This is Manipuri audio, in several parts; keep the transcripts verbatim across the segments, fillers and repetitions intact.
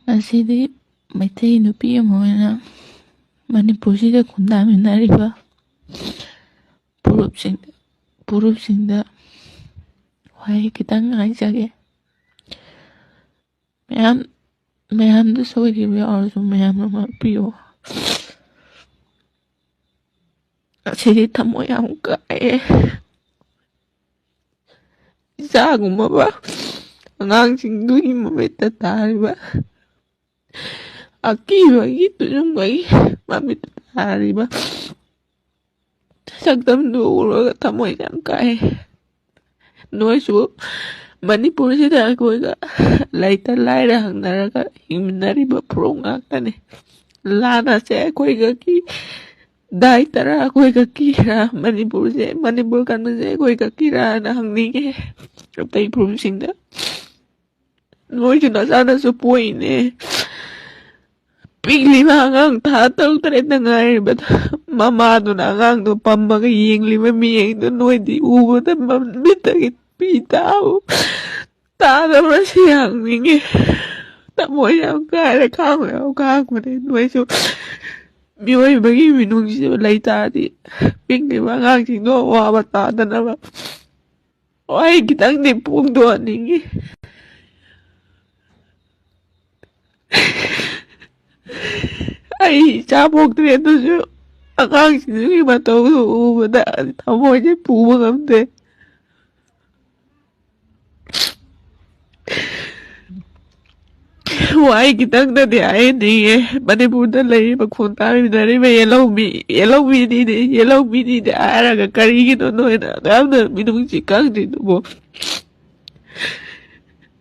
ꯉꯁꯤꯗꯤ ꯃꯩꯇꯩ ꯅꯨꯄꯤ ꯑꯃ ꯑꯣꯏꯅ ꯃꯅꯤꯄꯨꯔꯁꯤꯗ ꯈꯨꯟꯗꯥꯃꯤꯟꯅꯔꯤꯕ ꯐꯨꯔꯨꯞꯁꯤꯡꯗ, ꯐꯨꯔꯨꯞꯁꯤꯡꯗ ꯋꯥꯍꯩ ꯈꯤꯇꯪ ꯍꯥꯏꯖꯒꯦ꯫ ꯃꯌꯥꯝ, ꯃꯌꯥꯝꯗ ꯁꯣꯏꯈꯤꯕ ꯌꯥꯎꯔꯁꯨ ꯃꯌꯥꯝꯅ ꯉꯥꯛꯄꯤꯌꯨ꯫ ꯉꯁꯤꯗꯤ ꯊꯃꯣꯏ ꯌꯥꯝ ꯀꯥꯏꯑꯦ꯫ ꯏꯆꯥꯒꯨꯝꯂꯕ ꯑꯉꯥꯡꯁꯤꯡꯗꯨꯒꯤ ꯃꯃꯤꯠꯇ ꯇꯥꯔꯤꯕ ꯑꯀꯤꯕꯒꯤ ꯇꯨꯖꯨꯡꯕꯒꯤ ꯃꯃꯤꯠꯇ ꯇꯥꯔꯤꯕ ꯁꯛꯇꯝꯗꯨ ꯎꯔꯒ ꯊꯃꯣꯏ ꯌꯥꯝ ꯀꯥꯏ꯫ ꯅꯣꯏꯁꯨ ꯃꯅꯤꯄꯨꯔꯁꯤꯗ ꯑꯩꯈꯣꯏꯒ ꯂꯩꯇ ꯂꯥꯏꯔ ꯍꯪꯅꯔꯒ ꯍꯤꯡꯃꯤꯟꯅꯔꯤꯕ ꯐꯨꯔꯨꯞ ꯉꯥꯛꯇꯅꯤ꯫ ꯂꯥꯟ ꯑꯁꯦ ꯑꯩꯈꯣꯏꯒꯀꯤ, ꯗꯥꯏ ꯇꯔꯥ ꯑꯩꯈꯣꯏꯒꯀꯤꯔꯥ? ꯃꯅꯤꯄꯨꯔꯁꯦ, ꯃꯅꯤꯄꯨꯔ ꯀꯟꯕꯁꯦ ꯑꯩꯈꯣꯏꯒꯀꯤꯔꯥꯅ ꯍꯪꯅꯤꯡꯉꯦ ꯑꯇꯩ ꯐꯨꯔꯨꯞꯁꯤꯡꯗ꯫ ꯅꯣꯏꯁꯨ ꯅꯆꯥꯅꯁꯨ ꯄꯣꯛꯏꯅꯦ꯫ ꯄꯤꯛꯂꯤꯕ ꯑꯉꯥꯡ ꯊꯥ ꯇꯔꯨꯛ ꯇꯔꯦꯠꯇ ꯉꯥꯏꯔꯤꯕ ꯃꯃꯥꯗꯨꯅ ꯑꯉꯥꯡꯗꯣ ꯄꯝꯃꯒ ꯌꯦꯡꯂꯤꯕ ꯃꯤꯠꯌꯦꯡꯗꯣ ꯅꯣꯏꯗꯤ ꯎꯕꯗ ꯃꯤꯠꯇꯒꯤ ꯄꯤ ꯇꯥꯕ ꯇꯥꯗꯕ꯭ꯔꯥ ꯁꯤ ꯍꯪꯅꯤꯡꯉꯤ꯫ ꯊꯃꯣꯏ ꯌꯥꯝ ꯀꯥꯏꯔꯦ, ꯈꯥꯡꯕ ꯌꯥꯝ ꯈꯥꯡꯕꯅꯦ꯫ ꯅꯣꯏꯁꯨ ꯃꯤꯑꯣꯏꯕꯒꯤ ꯃꯤꯅꯨꯡꯁꯤꯗꯕ ꯂꯩ ꯇꯥꯔꯗꯤ ꯄꯤꯛꯂꯤꯕ ꯑꯉꯥꯡꯁꯤꯡꯗꯣ ꯑꯋꯥꯕ ꯇꯥꯗꯅꯕ ꯋꯥꯍꯩ ꯈꯤꯇꯪꯗꯤ ꯐꯣꯡꯗꯣꯛꯍꯟꯅꯤꯡꯉꯤ꯫ ꯑꯩ ꯏꯆꯥ ꯄꯣꯛꯇ꯭ꯔꯦ, ꯑꯗꯨꯁꯨ ꯑꯉꯥꯡꯁꯤꯡꯗꯨꯒꯤ ꯃꯇꯧꯗꯨ ꯎꯕꯗ ꯊꯃꯣꯏꯁꯦ ꯄꯨꯕ ꯉꯝꯗꯦ꯫ ꯋꯥꯍꯩ ꯈꯤꯇꯪꯗꯗꯤ ꯍꯥꯏꯍꯟꯅꯤꯡꯉꯦ꯫ ꯃꯅꯤꯄꯨꯔꯗ ꯂꯩꯔꯤꯕ ꯈꯣꯡ ꯇꯥꯃꯤꯟꯅꯔꯤꯕ ꯌꯦꯜꯍꯧꯃꯤ, ꯌꯦꯜꯍꯧꯃꯤꯅꯤꯅꯦ, ꯌꯦꯜꯍꯧꯃꯤꯅꯤꯅꯦ ꯍꯥꯏꯔꯒ ꯀꯔꯤꯒꯤꯅꯣ ꯅꯣꯏꯅ ꯑꯗꯨꯌꯥꯝꯅ ꯃꯤꯅꯨꯡꯁꯤ ꯈꯪꯗ꯭ꯔꯤꯗꯨꯕꯣ?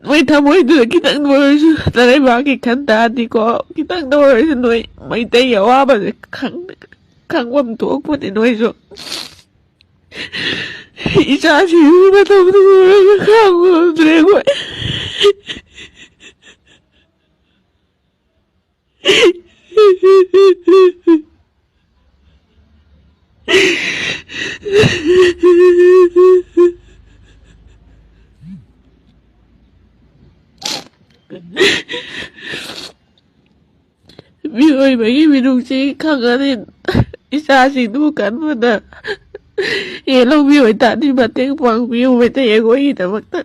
ꯃꯣꯏ ꯊꯃꯣꯏꯗꯨꯗ ꯈꯤꯇꯪꯗ ꯑꯣꯏꯔꯁꯨ ꯅꯔꯩꯕꯥꯛꯀꯤ ꯈꯟ ꯇꯥꯔꯗꯤꯀꯣ, ꯈꯤꯇꯪꯗ ꯑꯣꯏꯔꯁꯨ ꯅꯣꯏ ꯃꯩꯇꯩꯒꯤ ꯑꯋꯥꯕꯁꯦ ꯈꯪ-, ꯈꯪꯐꯝ ꯊꯣꯛꯄꯅꯤ ꯅꯣꯏꯁꯨ꯫ ꯏꯆꯥꯁꯤꯡꯒꯤ ꯃꯇꯧꯗꯨ ꯎꯔꯒ ꯈꯥꯡꯕ ꯉꯝꯗ꯭ꯔꯦ ꯑꯩꯈꯣꯏ꯫ ꯑꯣꯏꯕꯒꯤ ꯃꯤꯅꯨꯡꯁꯤ ꯈꯪꯉꯗꯤ ꯏꯆꯥꯁꯤꯡꯗꯨ ꯀꯟꯕꯗ ꯍꯦꯛ ꯂꯧꯕꯤꯕ ꯑꯣꯏꯇꯥꯔꯗꯤ ꯃꯇꯦꯡ ꯄꯥꯡꯕꯤꯌꯨ ꯃꯩꯇꯩ ꯑꯩꯈꯣꯏꯒꯤꯗꯃꯛꯇ꯫